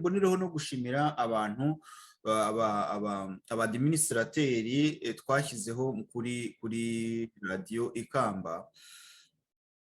Mbonereho no gushimira abantu, aba administrateurs twashyizeho kuri Radiyo Ikamba.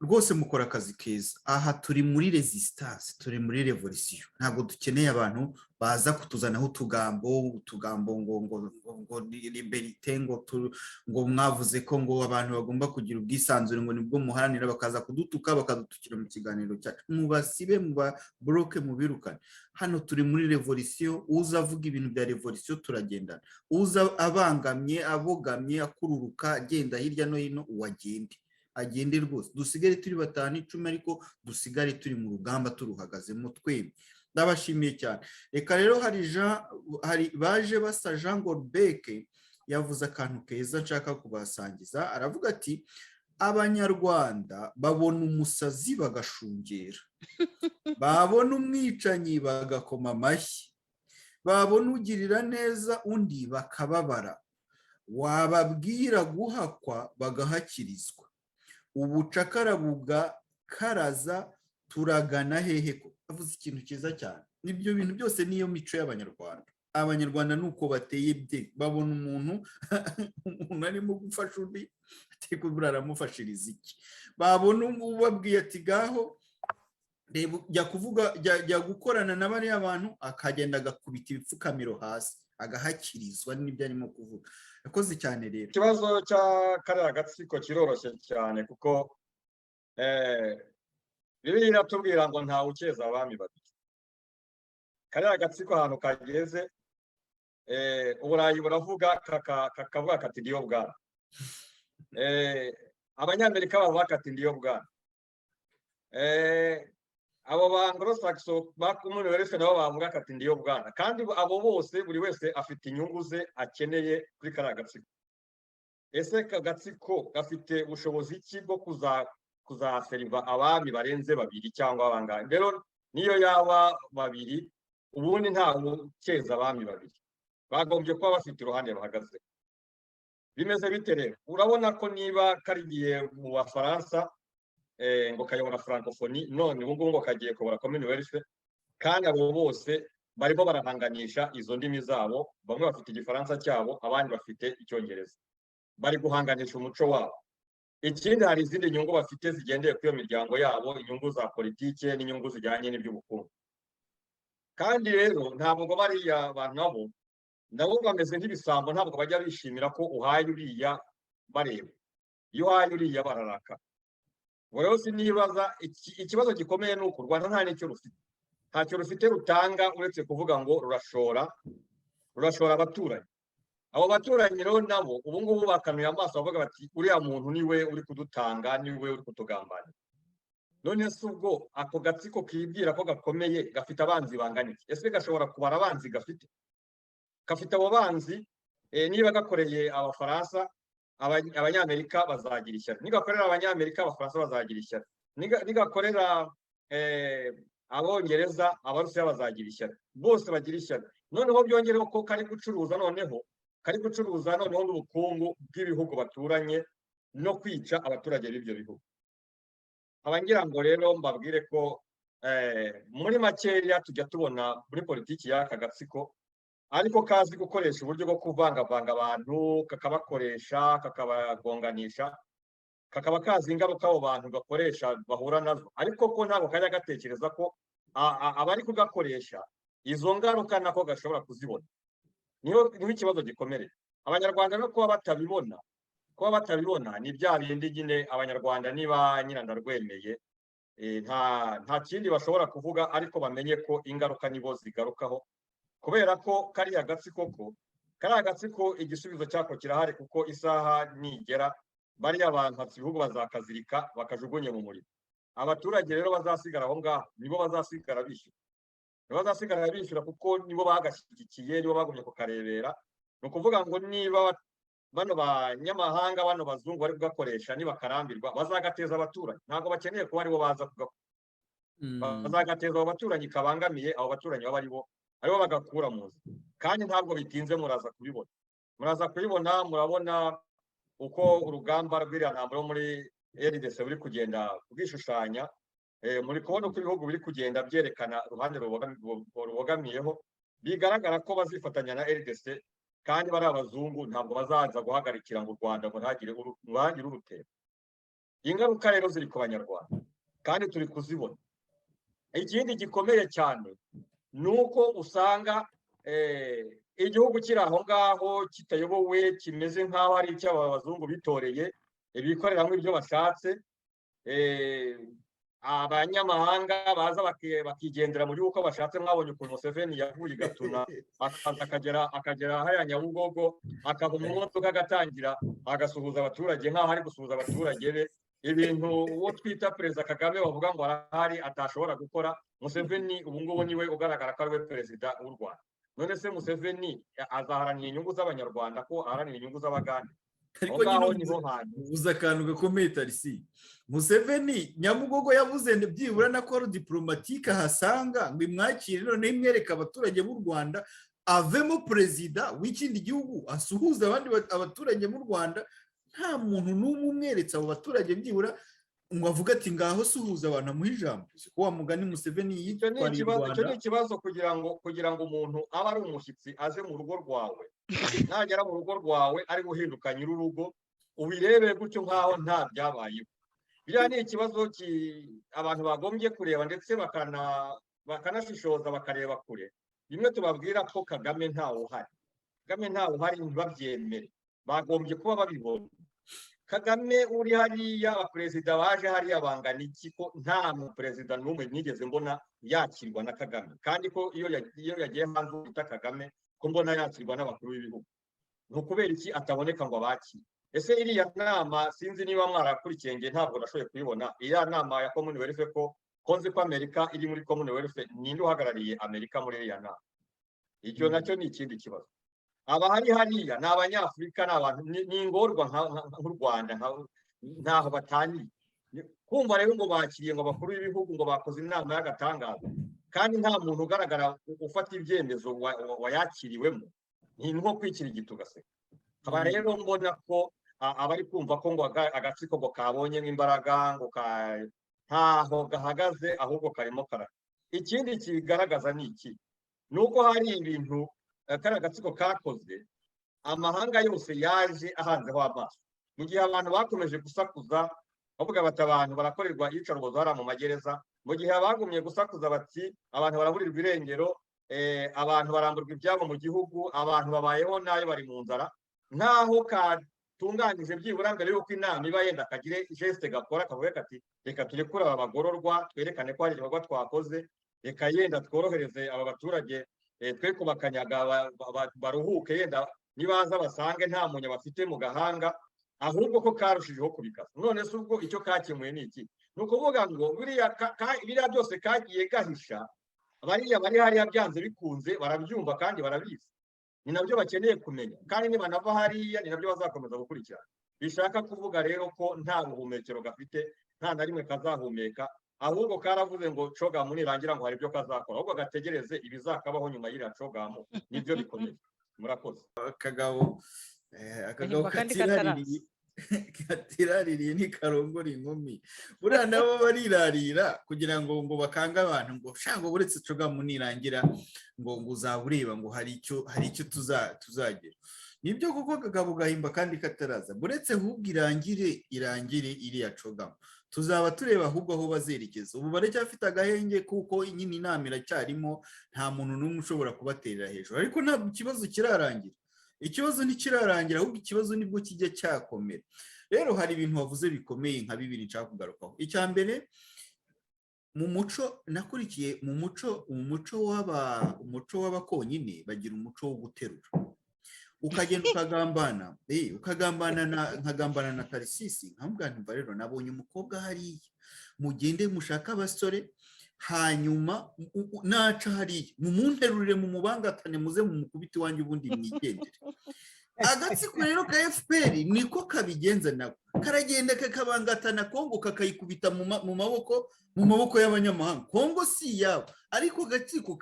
Rwose mukora akazi keza. Aha turi muri résistance, turi muri révolution. Ntabwo dukeneye abantu baza kutuzanaho utugambo utugambo ngo liberté, ngo mwavuze ko ngo abantu bagomba kugira ubwisanzure, ngo nibwo muharanira, bakaza kudutuka, bakadutukira mu kiganiro cyacu. Mubasibe, mubabloque, mubirukane. Hano turi muri révolution. Uza avuga ibintu bya révolution turagendana, uza abangamye, abogamye, akururuka, agenda hirya no hino, uwagende, agende rwose. Dusigare turi batanu, 10, ariko dusigare turi mu rugamba, turuhagazemo twemye. Ndabashimiye cyane. Reka rero hari Jean, hari baje basa. Jean Gorbeke yavuze akantu keza nshaka kubasangiza. Aravuga ati: "Abanyarwanda babona umusazi bagashungera, babona umwicanyi bagakoma amashyi, babona ugirira neza undi bakababara, wababwira guhakwa bagahakirizwa, ubucakara bugakaraza. Turagana hehe?" Ko avuze ikintu cyiza cyane. Ibyo bintu byose niyo mico y'Abanyarwanda. Abanyarwanda ni uko bateye bye. Babona umuntu arimo gufasha undi, ati: "Buriya aramufashiriza iki?" Babona ubabwiye ati: "Gaho reba, jya kuvuga, jya gukorana na bariya bantu," akagenda agakubita ibipfukamiro hasi, agahakirizwa n'ibyo arimo kuvuga. Yakoze cyane rero. Ikibazo cya kariya gatsiko kiroroshye cyane, kuko Bibiliya iratubwira ngo ntawe ukeza abami babiri. Kariya gatsiko ahantu kageze, Uburayi buravuga, kakavuga kati: "Ndiyo bwana." Abanyamerika bavuga kati: "Ndiyo bwana." Abo ba Anglo-Saxon, ba Commonwealth, nabo bavuga kati: "Ndiyo bwana." Kandi abo bose, buri wese afite inyungu ze akeneye kuri kariya gatsiko. Ese ka gatsiko gafite ubushobozi ki bwo kuzaseriva abami barenze babiri cyangwa bangahe? Rero niyo yaba babiri, ubundi ntawe ukeza abami babiri. Bagombye kuba bafite uruhande bahagaze. Bimeze bite rero? Urabona ko niba karigiye mu Bafaransa ngo kayobora Francophonie, none ubu ngubu ngo kagiye kuyobora Commonwealth, kandi abo bose barimo barahanganisha izo ndimi zabo. Bamwe bafite Igifaransa cyabo, abandi bafite Icyongereza, bari guhanganisha umuco wabo. Ikindi, hari izindi nyungu bafite zigendeye kuri iyo miryango yabo, inyungu za politike n'inyungu zijyanye n'iby'ubukungu. Kandi rero ntabwo bariya bantu nabo bameze nk'ibisambo. Ntabwo bajya bishimira ko uhaye uriya bareba. Iyo uhaye uriya bararaka. Ubwo rero sinibaza, ikibazo gikomeye ni uko u Rwanda nta n'icyo rufite, ntacyo rufite rutanga uretse kuvuga ngo rurashora, rurashora abaturanyi. Abo baturanyi rero nabo ubu ngubu bakanuye amaso, bavuga bati: "Uriya muntu niwe uri kudutanga, niwe uri kutugambanira." None se ubwo ako gatsiko kibwira ko gakomeye gafite abanzi bangana iki? Ese gashobora kubara abanzi gafite? Gafite abo banzi. Niba gakoreye Abafaransa, Abanyamerika bazagira ishyari. Nigakorera Abanyamerika, Abafaransa bazagira ishyari. Nigakorera Abongereza, Abarusiya bazagira ishyari. Bose bagira ishyari. Noneho byongereho ko kari gucuruza, noneho kari gucuruza noneho n'ubukungu bw'ibihugu baturanye no kwica abaturage b'ibyo bihugu. Nkaba ngira ngo rero mbabwire ko muri makeya tujya tubona muri politiki y'aka gatsiko, ariko kazi gukoresha uburyo bwo kuvangavanga abantu, kakabakoresha, kakabagonganisha, kakaba kazi ingaruka abo bantu gakoresha bahura nazo, ariko ko ntabwo kajya gatekereza ko abari kugakoresha izo ngaruka nako gashobora kuzibona. Niho ikibazo gikomereye. Abanyarwanda no kuba batabibona ni bya bindi nyine. Abanyarwanda niba nyirandarwemeye, nta kindi bashobora kuvuga, ariko bamenye ko ingaruka nibo zigarukaho, kubera ko kariya gatsiko igisubizo cyako kirahari, kuko isaha nigera bariya bantu ibihugu bazakazirika bakajugunye mu muriro. Abaturage rero bazasigara aho ngaho, nibo bazasigara bishyura, nibo bazasigara bishyura, kuko nibo bagashyigikiye, nibo bagumye kukarebera. Ni ukuvuga ngo niba bano banyamahanga, bano bazungu bari kugakoresha, nibakarambirwa bazagateza abaturanyi. Ntabwo bakeneye kuba aribo baza kugakora, bazagateza abo baturanyi kabangamiye, abo baturanyi baba aribo bagakura mu nzu. Kandi ntabwo bitinze, muraza kubibona, muraza kubibona. Murabona uko urugamba rw'iriya ntambara yo muri RDC ruri kugenda rwishushanya. Muri kubona uko ibihugu biri kugenda byerekana uruhande rubogamiyeho, bigaragara ko bazifatanya na RDC, kandi bari abazungu, ntabwo bazaza guhagarikira ngo u Rwanda ngo ntagire urutera. Ingaruka rero ziri ku Banyarwanda kandi turi kuzibona. Ikindi gikomeye cyane ni uko usanga igihugu kiri aho ngaho kitayobowe, kimeze nk'aho ari icy'aba bazungu bitoreye, bikoreramo ibyo bashatse. Abanyamahanga baza bakigendera mu gihugu uko bashatse. Mwabonye ukuntu Museveni yavuye i Gatuna, akaza akagera hariya Nyabugogo, akava mu modoka, agatangira agasuhuza abaturage nk'aho ari gusuhuza abaturage be, ibintu uwo twita Perezida Kagame bavuga ngo arahari atashobora gukora. Museveni ubu ngubu niwe ugaragara ko ari we perezida w'u Rwanda. None se Museveni azaharanira inyungu z'Abanyarwanda ko aharanira inyungu z'Abagande? Ariko nyine uvuze akantu gakomeye, Tarisi. Museveni Nyabugogo yavuze byibura na corps diplomatique ahasanga ngo imwakire, noneho imwereke abaturage b'u Rwanda, avemo perezida w'ikindi gihugu asuhuza abandi abaturage b'u Rwanda, nta muntu n'umwe umweretse abo baturage byibura ngo avuge ati: "Ngaho suhuza abantu", amuhe ijambo. Ko wa mugani Museveni yitwariye u Rwanda. Icyo ni ikibazo. Kugira ngo umuntu abe ari umushyitsi, aze mu rugo rwawe, nagera mu rugo rwawe ari guhinduka nyir'urugo, ubirebe gutyo nk'aho nta byabayeho. Biriya ni ikibazo abantu bagombye kureba, ndetse bakanashishoza, bakareba kure. Bimwe tubabwira ko Kagame ntawe uhari, Kagame ntawe uhari, ntibabyemere. Bagombye kuba babibona. Kagame uri hariya, abaperezida baje hariya bangana iki, ko nta muperezida n'umwe nigeze mbona yakirwa na Kagame? Kandi ko iyo yagiye hanze bita Kagame, ko mbona yakirwa n'abakuru b'ibihugu, ni ukubera iki ataboneka ngo abakire? Ese iriya nama, sinzi niba mwarakurikiye, nge ntabwo nashoboye kuyibona, iriya nama ya Commonwealth, ko nzi ko Amerika iri muri Commonwealth, ninde uhagarariye Amerika muri iriya nama? Icyo nacyo ni ikindi kibazo. Abahari hariya ni Abanyafurika, ni abantu, ni ingorwa nk'u Rwanda, ntaho bataniye. Kumva rero ngo bakiriye ngo abakuru b'ibihugu, ngo bakoze inama y'agatangaza, kandi nta muntu ugaragara ufata ibyemezo wayakiriwemo, ni nko kwikirigita ugaseka. Aba rero mbona ko abari kumva ko ngo agatsiko ngo kabonyemo imbaraga, ngo ntaho gahagaze, ahubwo karimo kara. Ikindi kibigaragaza ni iki? Ni uko hari ibintu kariya gatsiko kakoze, amahanga yose yaje ahanzeho amaso, mu gihe abantu bakomeje gusakuza bavuga bati: "Abantu barakorerwa iyicarubozo hariya mu magereza", mu gihe abagumye gusakuza bati: "Abantu baraburirwa irengero, abantu baramburwa ibyabo mu gihugu, abantu babayeho nabi, bari mu nzara", nk'aho katunganyije byibura mbere y'uko inama iba, yenda kagire geste gakora, kavuga kati: "Reka turekure aba bagororwa, twerekane ko hari igikorwa twakoze, reka yenda tworohereze aba baturage, twe kubakanyaga, baruhuke, yenda nibaza basange nta munya bafite mu gahanga." Ahubwo ko karushijeho kubikaza. None se ubwo icyo kakemuye ni iki? Ni ukuvuga ngo biriya byose kagiye gahisha, bariya bari hariya byanze bikunze barabyumva kandi barabizi, ni nabyo bakeneye kumenya, kandi nibanava hariya ni nabyo bazakomeza gukurikirana. Bishaka kuvuga rero ko nta buhumekero gafite, nta na rimwe kazahumeka. Ahubwo karavuze ngo CHOGM nirangira ngo hari ibyo kazakora, ahubwo gategereze ibizakabaho nyuma y'iriya CHOGM, nibyo bikomeye. Murakoze. Akagabo katiraririye ntikarongora inkumi. Buriya nabo barirarira kugira ngo bakange abantu ngo shango buretse CHOGM nirangira ngo uzaba ureba ngo hari icyo tuzagira. Nibyo kuko akagabo gahimba kandi kataraza. Buretse ahubwo irangire iriya CHOGM, tuzaba tureba ahubwo aho bazerekeza. Ubu baracyafite agahenge kuko nyine inama iracyarimo, nta muntu n'umwe ushobora kubaterera hejuru, ariko ntabwo ikibazo kirarangira. Ikibazo ntikirarangira, ahubwo ikibazo nibwo kijya cyakomera. Rero hari ibintu wavuze bikomeye nka bibiri nshaka kugarukaho. Icya mbere, mu muco nakurikiye, mu muco w'abakonyine, bagira umuco wo guterura. Ukagenda ukagambana nkagambana na Tarisisi, nkamubwira nti: "Rero nabonye umukobwa hariya, mugende mushake abasore, hanyuma naca hariya mumunterurire, mu mubangatane, muze mu mukubiti wanjye, ubundi mwigendere." Agatsiko rero ka FPR niko kabigenza nako, karagenda kakabangatana Kongo, kakayikubita mu maboko y'abanyamahanga. Kongo si iyabo, ariko agatsiko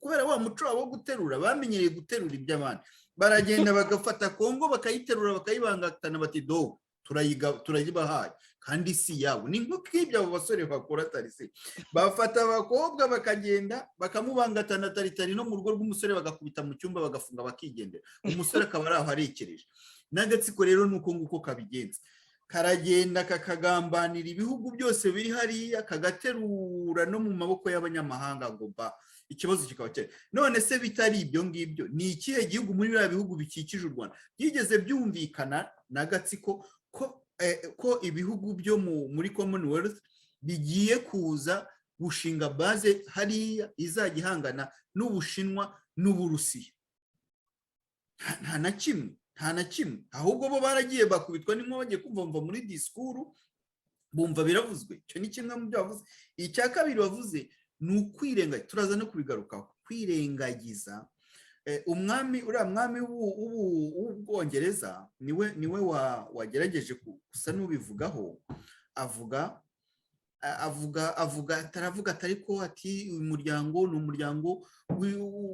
kubera wa muco wabo wo guterura, bamenyereye guterura iby'abandi, baragenda bagafata Kongo, bakayiterura, bakayibangatana, bati: "Do, turayibahaye." Kandi si yabo. Ni nk'ibyo abo basore bakora tarisi, bafata abakobwa bakagenda bakamubangatana taritari no mu rugo rw'umusore, bagakubita mu cyumba, bagafunga, bakigendera, umusore akaba ari aho arekereje. N'agatsiko rero ni uko nguko kabigenza, karagenda kakagambanira ibihugu byose biri hariya, kagaterura no mu maboko y'abanyamahanga ngo ba ikibazo kikaba cyari. None se bitari ibyo ngibyo, ni ikihe gihugu muri biriya bihugu bikikije u Rwanda byigeze byumvikana n'agatsiko ko ibihugu byo muri Commonwealth bigiye kuza gushinga base hariya izajya ihangana n'Ubushinwa n'Uburusiya? Nta na kimwe, nta na kimwe. Ahubwo bo baragiye bakubitwa n'inkuba, bagiye kumva muri disikuru bumva biravuzwe. Icyo ni kimwe mu byo bavuze. Icya kabiri bavuze ni ukwirengagiza, turaza no kubigarukaho, kwirengagiza umwami, uriya mwami w'Ubwongereza niwe wagerageje gusa n'ubivugaho, avuga ataravuga atari ko ati uyu muryango ni umuryango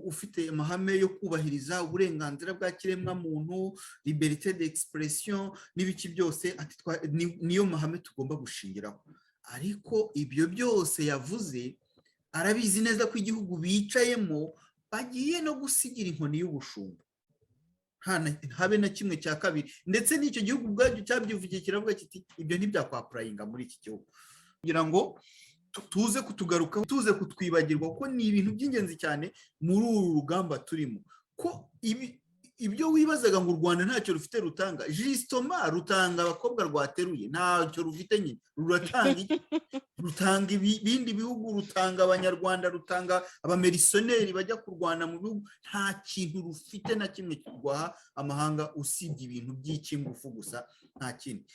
ufite amahame yo kubahiriza uburenganzira bwa kiremwamuntu, liberté d'expression n'ibiki byose, ati niyo mahame tugomba gushingiraho. Ariko ibyo byose yavuze arabizi neza ko igihugu bicayemo bagiye no gusigira inkoni y'ubushumba, habe na kimwe cya kabiri. Ndetse n'icyo gihugu ubwacyo cyabyivugiye, kiravuga kiti ibyo ntibyakwapplyinga muri iki gihugu. Kugira ngo tuze kutugarukaho, tuze kutwibagirwa, ko ni ibintu by'ingenzi cyane muri uru rugamba turimo, ko ibyo wibazaga ngo u Rwanda ntacyo rufite rutanga, justement rutanga abakobwa rwateruye. Ntacyo rufite nyine, ruratanga iki? Rutanga ibindi bihugu, rutanga Abanyarwanda, rutanga abamercenaires bajya kurwana mu bihugu. Nta kintu rufite na kimwe rwaha amahanga usibye ibintu by'ikingufu gusa, nta kindi.